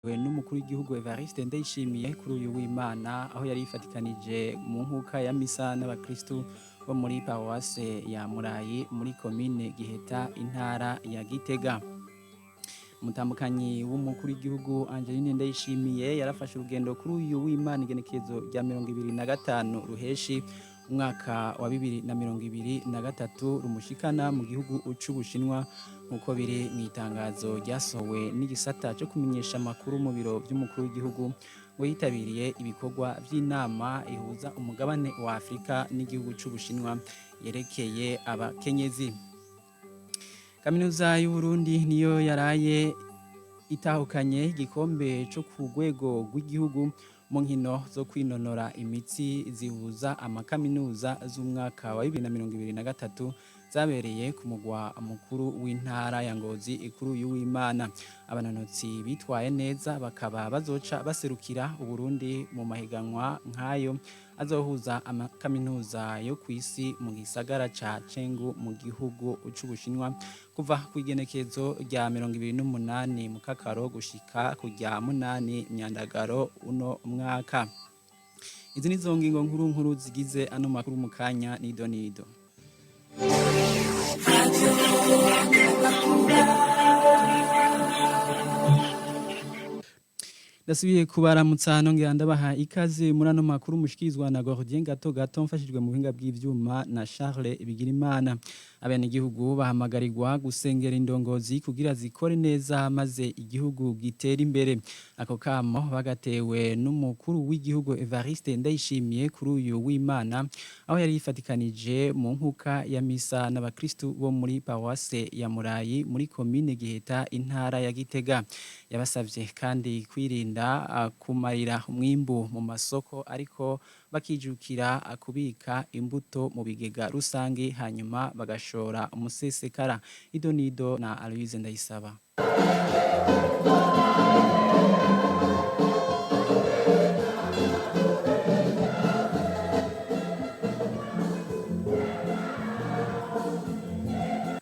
N'umukuru w'igihugu Evariste Ndayishimiye kuri uyu w'Imana, aho yari yifatikanije mu nkuka ya misa n'abakristu bo muri paruwase ya Murayi muri komine Giheta, intara ya Gitega. Umutambukanyi w'umukuru w'igihugu Angeline Ndayishimiye yarafashe urugendo kuri uyu w'Imana, igenekerezo rya 25 Ruheshi umwaka wa 2023, rumushikana mu gihugu c'Ubushinwa, nk'uko biri mu itangazo ryasohowe n'igisata co kumenyesha amakuru mu biro vy'umukuru w'igihugu. Ngo yitabiriye ibikorwa vy'inama ihuza umugabane wa Afrika n'igihugu c'Ubushinwa yerekeye abakenyezi. Kaminuza y'Uburundi niyo yaraye itahukanye igikombe co ku rwego rw'igihugu mu nkino zo kwinonora imitsi zihuza amakaminuza z'umwaka wa 2023, zabereye ku mugwa mukuru w'intara ya Ngozi kuri uyu w'Imana. Abanonotsi bitwaye neza bakaba bazoca baserukira Uburundi mu mahiganwa nk'ayo azohuza amakaminuza yo kw'isi mu gisagara ca Cengu mu gihugu c'Ubushinwa, kuva kw'igenekezo rya 28 Mukakaro gushika ku rya 8 Myandagaro uno mwaka. Izi nizo ngingo nkuru nkuru zigize ano makuru. Mu kanya nido nido. Ndasubiye kubaramutsa, nongera ndabaha ikaze muri ano makuru mushikirizwa na Gordien Gato Gato, mfashijwe mu buhinga bw'ivyuma na Charles Bigirimana. Abenegihugu bahamagarirwa gusengera indongozi kugira zikore neza maze igihugu gitere imbere. Ako kamo bagatewe n'umukuru w'igihugu Evariste Ndayishimiye kuri uyu w'Imana, aho yari yifatikanije mu nkuka ya misa n'abakristu bo muri paruwase ya Murayi muri komine Giheta, intara ya Gitega. Yabasavye kandi kwirinda kumarira umwimbu mu masoko, ariko bakijukira kubika imbuto mu bigega rusange, hanyuma bagashora umusesekara. Ido nido na Aloise Ndayisaba.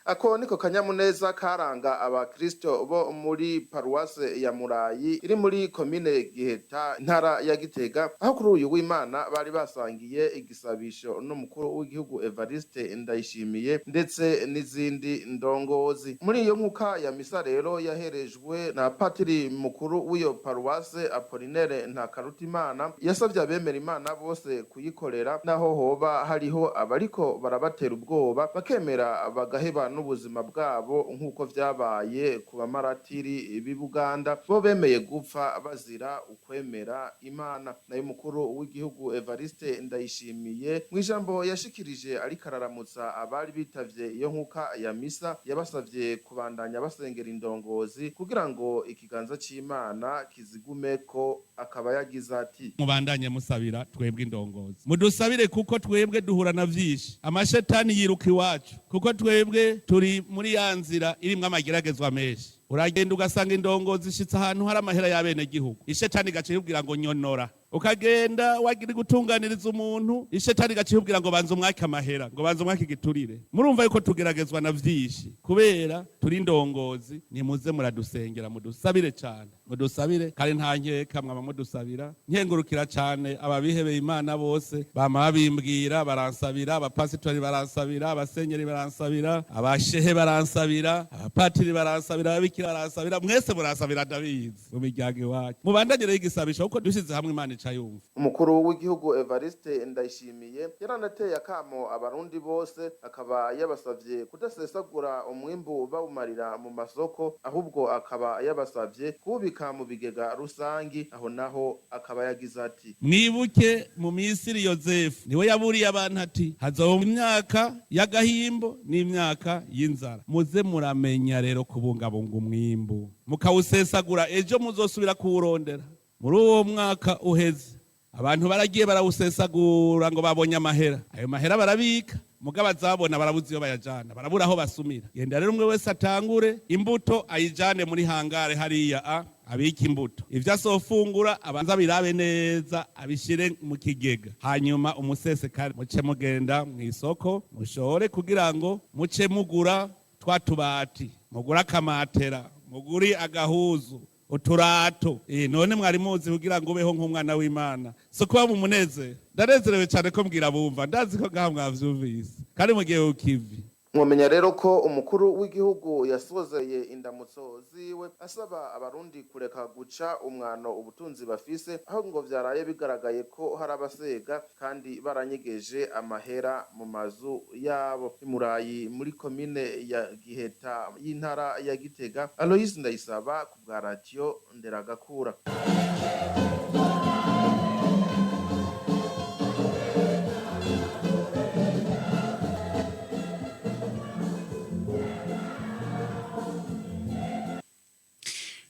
Ako niko kanyamuneza karanga abakristo bo muri paruwase ya Murayi iri muri komine Giheta, intara ya Gitega, aho kuri uyu w'Imana bari basangiye igisabisho n'umukuru w'igihugu Evariste Ndayishimiye ndetse n'izindi ndongozi. Muri iyo nkuka ya misa rero yaherejwe na patiri mukuru w'iyo paruwase Apollinaire Ntakarutimana, yasavye abemera Imana bose kuyikorera naho hoba hariho abariko barabatera ubwoba, bakemera bagaheba n'ubuzima bwabo, nk'uko vyabaye ku bamaratiri b'i Buganda bo bemeye gupfa bazira ukwemera Imana. Nayo umukuru w'igihugu Evariste Ndayishimiye, mu ijambo yashikirije ariko araramutsa abari bitavye iyo nkuka ya misa, yabasavye kubandanya basengera indongozi kugira ngo ikiganza c'Imana kizigumeko. Akaba yagize ati: Mubandanye musabira twebwe indongozi, mudusabire kuko twebwe duhura na vyinshi. Amashetani yiruka iwacu kuko twebwe turi muri ya nzira irimwo amageragezwa menshi. Uragenda ugasanga indongozi ishitse ahantu hari amahera y'abenegihugu, ishetani igaca ikubwira ngo nyonora. Ukagenda wagira gutunganiriza umuntu, ishetani igaca ikubwira ngo banza umwake amahera, ngo banza umwake igiturire. Murumva yuko tugeragezwa na vyinshi kubera turi indongozi. Nimuze muradusengera, mudusabire cane, mudusabire kandi nta nkeka mwama mudusabira. Nkengurukira cane ababihebeye Imana bose bama babimbwira, baransabira. Abapasitori baransabira, abasenyeri baransabira, abashehe baransabira, abapatiri baransabira, ababikira baransabira. Mwese muransabira, ndabizi mu miryango iwacu. Mubandanye rero igisabisho kuko dushyize hamwe Imana ica yumva. Umukuru w'igihugu Evariste Ndayishimiye yaranateye akamo abarundi bose, akaba yabasavye kudasesagura umwimbu bawumarira mu masoko, ahubwo akaba yabasavye kuwubika mu bigega rusangi. Aho naho akaba yagize ati: Mwibuke mu Misiri Yozefu niwe yaburiye abantu ati hazoba imyaka y'agahimbo n'imyaka y'inzara. Muze muramenya rero kubungabunga umwimbu, mukawusesagura ejo muzosubira kuwurondera. Muri uwo mwaka uheze abantu baragiye barawusesagura ngo babonye amahera. Ayo mahera barabika, mugabo azabona barabuze iyo bayajana, barabura aho basumira. Genda rero umwe wese atangure imbuto ayijane muri hangare hariya, a abike imbuto. Ivyo azofungura abanza birabe neza, abishire mu kigega, hanyuma umusesekare muce mugenda mw'isoko mushore kugira ngo muce mugura twa tubati, mugure akamatera, mugure agahuzu. Uturato. None mwari muzi kugira ngo ubeho nk'umwana w'Imana so kuba mu munezero. Ndanezerewe cyane ko mbwira bumva, ndazi ko ngaha mwavyumvise kandi mugiye ukivi. Mwomenya rero ko umukuru w'igihugu yasozeye indamutso ziwe asaba abarundi kureka guca umwano ubutunzi bafise, aho ngo vyaraye bigaragaye ko hari abasega kandi baranyegeje amahera mu mazu yabo. Imurayi muri komine ya Giheta y'intara ya Gitega, Alois Ndayisaba ku bwa radio Nderagakura.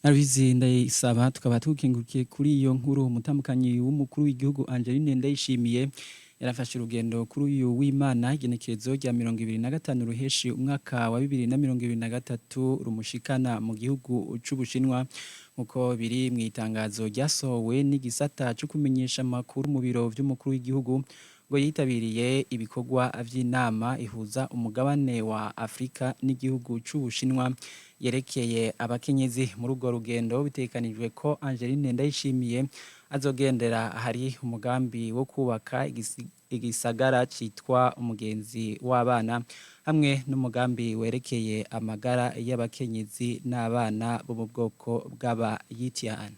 Aloise Ndayisaba, tukaba tukengurukiye kuri iyo nkuru. Umutambukanyi w'umukuru w'igihugu Angeline Ndayishimiye yarafashe urugendo kuri uyu w'Imana igenekerezo rya 25 ruheshi umwaka wa 2023 rumushikana mu gihugu c'Ubushinwa, nkuko biri mu itangazo ryasohowe n'igisata cyo kumenyesha amakuru mu biro vy'umukuru w'igihugu. Ngo yitabiriye ibikorwa vy'inama ihuza umugabane wa Afrika n'igihugu c'Ubushinwa yerekeye abakenyezi. Muri urwo rugendo bitekanijwe ko Angeline Ndayishimiye azogendera hari umugambi wo kubaka igisagara citwa umugenzi w'abana, hamwe n'umugambi werekeye amagara y'abakenyezi n'abana bo mu bwoko bw'abayitiyani.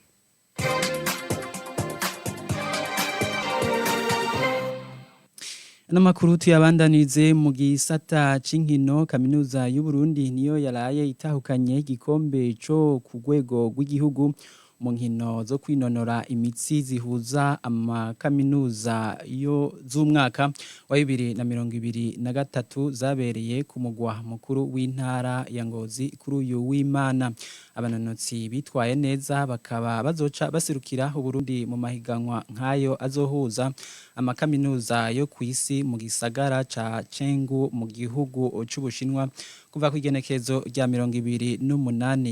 Ano makuru tuyabandanirize mu gisata c'inkino. Kaminuza y'u Burundi niyo yaraye itahukanye igikombe co ku rwego rw'igihugu mu nkino zo kwinonora imitsi zihuza amakaminuza yo z'umwaka wa 2023 zabereye ku mugwa mukuru w'intara ya Ngozi kuri uyu w'Imana. Abanonotsi bitwaye neza bakaba bazoca baserukira Uburundi mu mahiganwa nk'ayo azohuza amakaminuza yo kw'isi mu gisagara ca Chengdu mu gihugu c'Ubushinwa kuva ku igenekerezo rya 28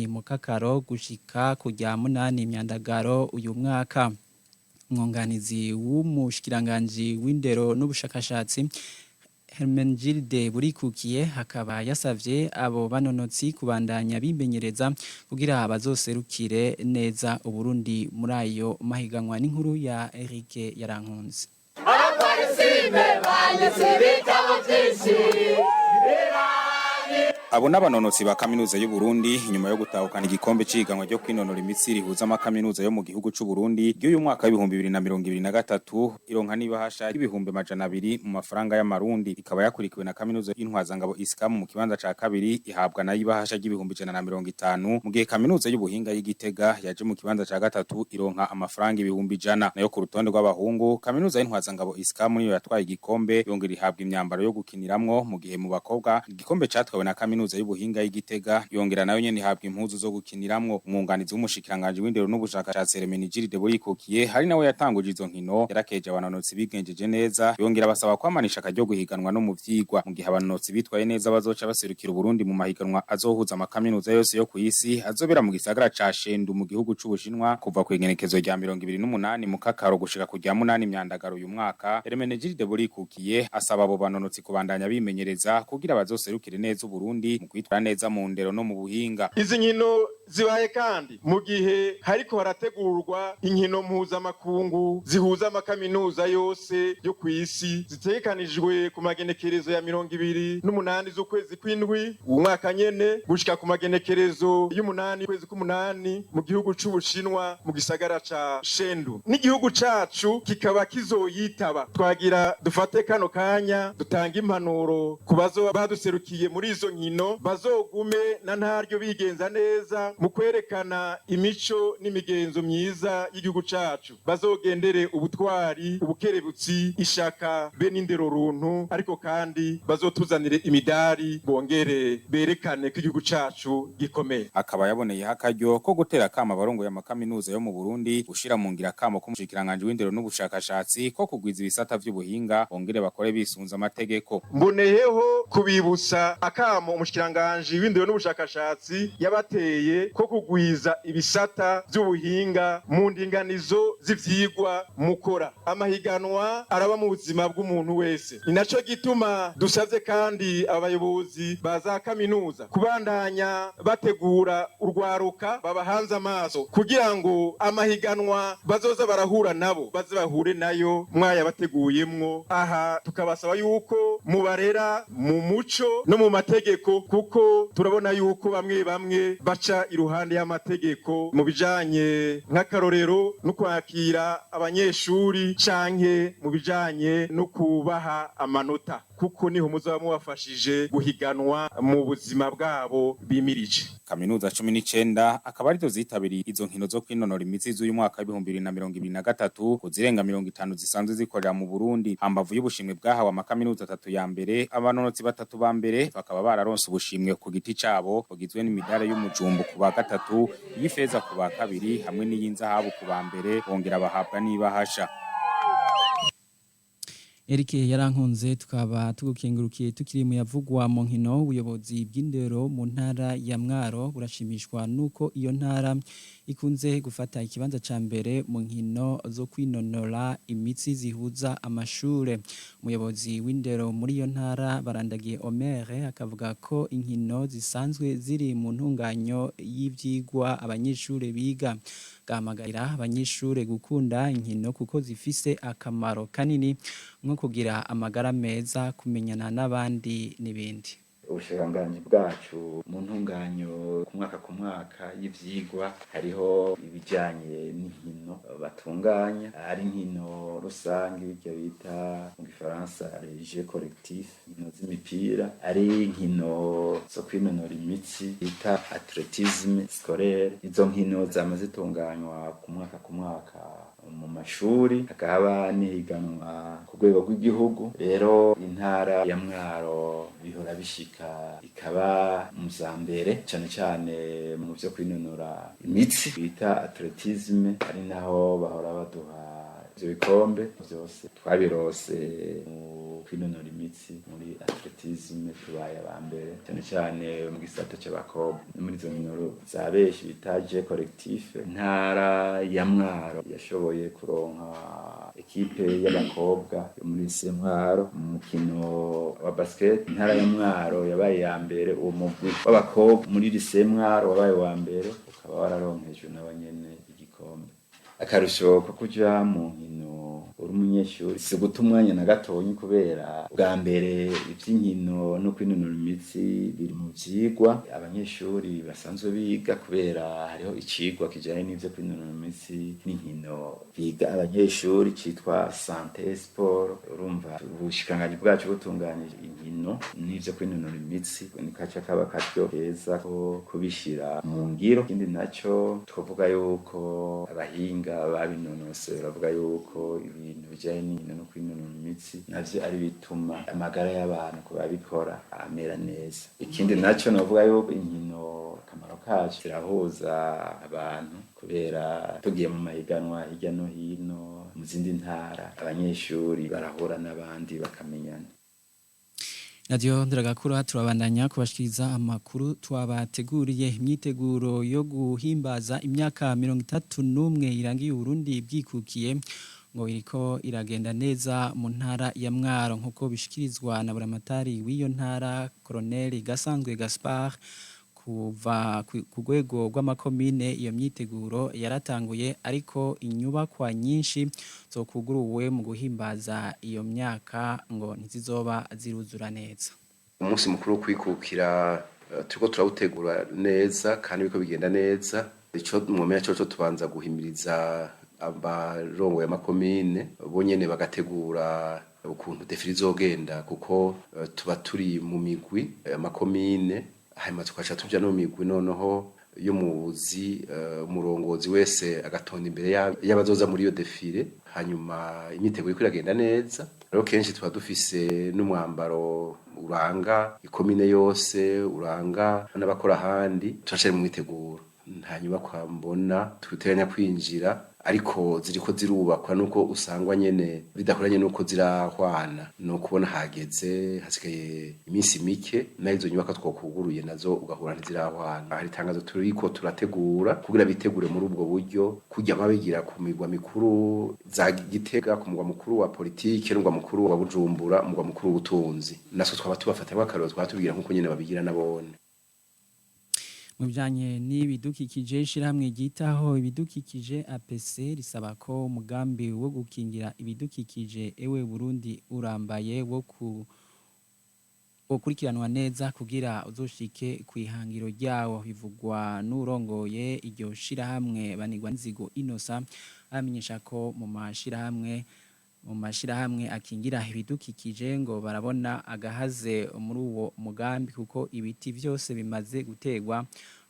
mu Kakaro gushika ku rya 8 Myandagaro uyu mwaka. Umwunganizi w'umushikiranganji w'indero n'ubushakashatsi Hermenegilde Burikukiye akaba yasavye abo banonotsi kubandanya bimenyereza kugira bazoserukire neza Uburundi muri ayo mahiganwa. N'inkuru ya Eric Yarankunze. Abo n'abanonotsi ba kaminuza y'u Burundi inyuma yo gutahukana igikombe c'ihiganwa ryo kwinonora imitsi rihuza amakaminuza yo mu gihugu c'u Burundi ry'uyu mwaka w'2023, ironka n'ibahasha y'200,000 mu mafaranga y'amarundi, ikaba yakurikiwe na kaminuza y'Intwazangabo Iskamu mu kibanza ca kabiri, ihabwa nayo ibahasha ry'150,000, mu gihe kaminuza y'ubuhinga y'Igitega yaje mu kibanza ca gatatu ironka amafaranga 100,000. Nayo ku rutonde rw'abahungu, kaminuza y'Intwazangabo Iskamu niyo yatwaye igikombe, yongera ihabwa imyambaro yo gukiniramwo, mu gihe mu bakobwa igikombe catwawe na kaminuza y'ubuhinga y'Igitega, yongera nayo nyene ihabwa impuzu zo gukiniramwo. Umwunganizi w'umushikiranganje w'indero n'ubushakashatsi Hermenegilde Burikukiye, hari nawe yatanguje izo nkino, yarakeje abanonotsi bigenjeje neza, yongera basaba kwamanisha akaryo guhiganwa no mu vyigwa, mu gihe abanonotsi bitwaye neza bazoca baserukira Uburundi mu mahiganwa azohuza amakaminuza yose yo kw'isi azobera mu gisagara ca Chengdu mu gihugu c'Ubushinwa kuva ku igenekezo rya 28 mu Kakaro gushika ku rya 8 Myandagaro uyu mwaka. Hermenegilde Burikukiye asaba abo banonotsi kubandanya bimenyereza kugira bazoserukire neza Uburundi mu kwitwara neza mu ndero no mu buhinga. Izi nkino zibaye kandi mu gihe hariko harategurwa inkino mpuzamakungu zihuza amakaminuza yose yo kw'isi zitegekanijwe ku magenekerezo ya 28 z'ukwezi kw'indwi uwu mwaka nyene gushika ku magenekerezo y'umunani ukwezi k'umunani mu gihugu c'Ubushinwa mu gisagara ca Chengdu, n'igihugu cacu kikaba kizoyitaba. Twagira dufate kano kanya dutanga impanuro ku bazoba baduserukiye muri izo nkino, bazogume na ntaryo bigenza neza mu kwerekana imico n'imigenzo myiza y'igihugu cacu, bazogendere ubutwari, ubukerebutsi, ishaka be n'indero runtu, ariko kandi bazotuzanire imidari bongere berekane ko igihugu cacu gikomeye. Akaba yaboneyeho akaryo ko gutera akamo abarongoye amakaminuza yo mu Burundi gushira mu ngiro akamo k'umushikiranganji w'indero n'ubushakashatsi ko kugwiza ibisata vy'ubuhinga, bongere bakore bisunze amategeko. Mboneyeho kubibutsa akamo umushikiranganji w'indero n'ubushakashatsi yabateye mbere ko kugwiza ibisata by'ubuhinga mu ndinganizo z'ivyigwa mukora. Amahiganwa araba mu buzima bw'umuntu wese, ni naco gituma dusavye kandi abayobozi ba za kaminuza kubandanya bategura urwaruka babahanze amaso kugira ngo amahiganwa bazoza barahura nabo baze bahure nayo mwayabateguyemwo. Aha tukabasaba yuko mubarera mu muco no mu mategeko, kuko turabona yuko bamwe bamwe baca iruhande y'amategeko mu bijanye nk'akarorero no kwakira abanyeshuri canke mu bijanye no kubaha amanota, kuko niho muzaba mubafashije guhiganwa mu buzima bwabo bimirije. Kaminuza 19 akaba arizo zitabiriye izo nkino zo kwinonora imitsi z'uyu mwaka w'ibihumbi 2023 ku zirenga 50 zisanzwe zikorera mu Burundi. Hambavu y'ubushimwe bwahawe amakaminuza atatu ya mbere, abanonotsi batatu ba mbere bakaba bararonse ubushimwe ku giti cabo bugizwe n'imidale y'umujumbu ku ba gatatu, y'ifeza ku ba kabiri hamwe n'iy'inzahabu ku ba mbere, bongera bahabwa n'ibahasha. Eric yarankunze, tukaba tugukengurukiye. Tukiri mu yavugwa mu nkino, ubuyobozi bw'indero mu ntara ya Mwaro burashimishwa nuko iyo ntara ikunze gufata ikibanza ca mbere mu nkino zo kwinonora imitsi zihuza amashure. Umuyobozi w'indero muri iyo ntara, Barandagiye Omer, akavuga ko inkino zisanzwe ziri mu ntunganyo y'ivyigwa abanyeshure biga. Gahamagarira abanyeshure gukunda inkino kuko zifise akamaro kanini nko kugira amagara meza, kumenyana n'abandi n'ibindi. Ubushikiranganji bwacu mu ntunganyo ku mwaka ku mwaka y'ivyigwa hariho ibijanye n'inkino batunganya, ari inkino rusange birya bita mu gifaransa les jeux collectifs, inkino z'imipira, ari inkino zo kwinonora imitsi bita athlétisme scolaire. Izo nkino zama zitunganywa ku mwaka ku mwaka mu mashuri, hakaba n'ihiganwa ku rwego rw'igihugu. Rero intara ya Mwaro bihora bishika ikaba mu za mbere cane cane mu vyo kwinonora imitsi bita athlétisme, ari naho bahora baduha ivyo bikombe vyose twabirose mu kwinonora imitsi. Muri athlétisme tubaye aba mbere cane cane mu gisata c'abakobwa, no muri izo nkino za benshi bita jeux collectifs intara ya Mwaro yashoboye kuronka ekipe y'abakobwa yo muri lycée Mwaro. Mu mukino wa basket intara ya Mwaro yabaye ya mbere. Uwo mugwi w'abakobwa muri lycée Mwaro wabaye wa mbere, ukaba wararonkejwe nabo nyene igikombe. Akarusho ko kuja mu nkino uri umunyeshuri si guta umwanya na gatonyi, kubera bwa mbere ivy'inkino no kwinonora imitsi biri mu vyigwa abanyeshuri basanzwe biga, kubera hariho icigwa kijanye n'ivyo kwinonora imitsi n'inkino biga abanyeshuri citwa santé sport. Urumva ubushikiranganji bwacu butunganije inkino n'ivyo kwinonora imitsi, ni kaca kaba karyo keza ko kubishira mu ngiro. Ikindi naco twovuga yuko abahinga babinonose baravuga yuko ibintu bijanye n'inkino no kwinonora imitsi navyo ari bituma amagara y'abantu ku babikora amera neza. Ikindi naco novuga yuko inkino akamaro kaco zirahuza abantu, kubera tugiye mu mahiganwa hirya no hino mu zindi ntara, abanyeshuri barahura n'abandi bakamenyana. Radio Nderagakura, turabandanya kubashikiriza amakuru twabateguriye. Imyiteguro yo guhimbaza imyaka 31 irangiye Burundi bwikukiye ngo iriko iragenda neza mu ntara ya Mwaro, nkuko bishikirizwa na buramatari w'iyo ntara, Colonel Gasanzwe Gaspard. Kuva ku rwego rw'amakomine iyo myiteguro yaratanguye, ariko inyubakwa nyinshi zokuguruwe mu guhimbaza iyo myaka ngo ntizizoba ziruzura neza. Umunsi mukuru wo kwikukira turiko turawutegura neza kandi biriko bigenda neza. Ico mwomenya coco, tubanza guhimiriza abarongoye amakomine, bo nyene bagategura ukuntu défilé izogenda, kuko tuba turi mu migwi amakomine, hanyuma tukaca tuja no mu migwi noneho y'umuzi, umurongozi wese agatonda imbere y'abazoza muri iyo défilé. Hanyuma imyiteguro iriko iragenda neza. Rero kenshi tuba dufise n'umwambaro uranga ikomine yose, uranga n'abakora ahandi. Turacari mu myiteguro. Nta nyubakwa mbona twiteganya kwinjira, ariko ziriko zirubakwa nuko usangwa nyene bidakoranye nuko zirahwana no kubona hageze hasigaye iminsi mike, nayo izo nyubakwa twokuguruye nazo ugahura ntizirahwana. Hari itangazo turiko turategura kugira bitegure muri ubwo buryo, kujya babigira ku migwa mikuru za Gitega, ku mugwa mukuru wa politike n'umugwa mukuru wa Bujumbura, umugwa mukuru w'ubutunzi. Natwe twaba tubafatira akarorero, twaba tubigira nkuko nyene babigira nabone. Mu bijanye n'ibidukikije, ishirahamwe ryitaho ibidukikije APC risaba ko umugambi wo gukingira ibidukikije Ewe Burundi Urambaye wo ku ukurikiranwa neza kugira uzoshike kwihangiro ryawo. Bivugwa n'urongoye iryo shirahamwe, Banigwa Nzigo Inosa, amenyesha ko mu mashirahamwe akingira ibidukikije ngo barabona agahaze muri uwo mugambi, kuko ibiti vyose bimaze gutegwa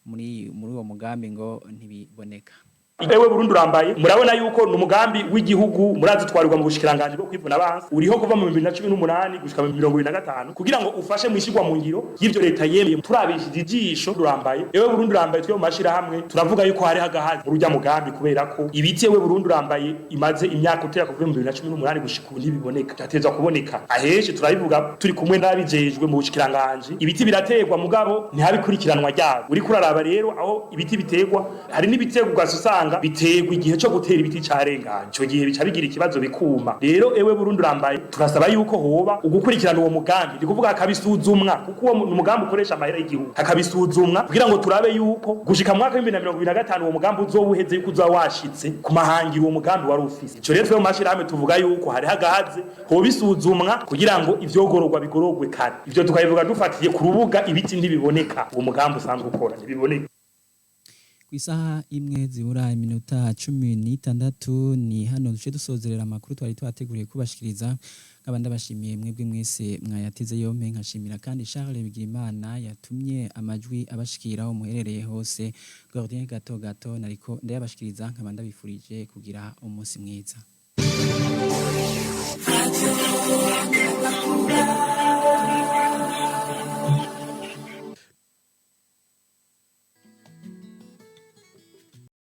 muri uwo mugambi ngo ntibiboneka. Ewe Burundi Urambaye, murabona yuko ni umugambi w'igihugu, murazi twarirwa mu bushikiranganje bwo kwivuna abansi, uriho kuva mu 2018 gushika mu 2025 kugira ngo ufashe mu ishigwa mu ngiro y'ivyo leta yemeye. Turabishije ijisho urambaye, Ewe Burundi Urambaye, twe mu mashirahamwe turavuga yuko hari hagahaze mu rujya mugambi, kubera ko ibiti Ewe Burundi Urambaye imaze imyaka utera kuva mu 2018 gushika ubu ntibiboneka, byatezwa kuboneka. Aheje turabivuga turi kumwe n'abijejwe mu bushikiranganje, ibiti biraterwa mugabo ntihabikurikiranwa ryabo. Uriko uraraba rero aho ibiti biterwa, hari n'ibiterwa ugasanga biterwa igihe cyo gutera ibiti carenganye, ico gihe bica bigira ikibazo bikuma. Rero Ewe Burundi Urambaye turasaba yuko hoba ugukurikirana uwo mugambi, ni kuvuga akabisuzumwa, kuko uwo ni umugambi ukoresha amahera y'igihugu, akabisuzumwa kugira ngo turabe yuko gushika mu mwaka wa 2025 uwo mugambi uzoba uheze, yuko uzoba washitse ku mahangiro uwo mugambi wari ufise. Ico rero twe mu mashirahamwe tuvuga yuko hari hagahaze, hoba isuzumwa kugira ngo ivyogororwa bigororwe kare. Ivyo tukabivuga dufatiye ku rubuga ibiti ntibiboneka, uwo mugambi usanzwe ukora ntibiboneka. Ku isaha 1:16 ni hano duce dusozerera amakuru twari twateguriye kubashikiriza. Nkaba ndabashimiye mwebwe mwese mwayateze yompe, nkashimira kandi Charles Bigirimana yatumye amajwi abashikira aho muherereye hose. Gordien Gato Gato nariko ndayabashikiriza, nkaba ndabifurije kugira umunsi mwiza.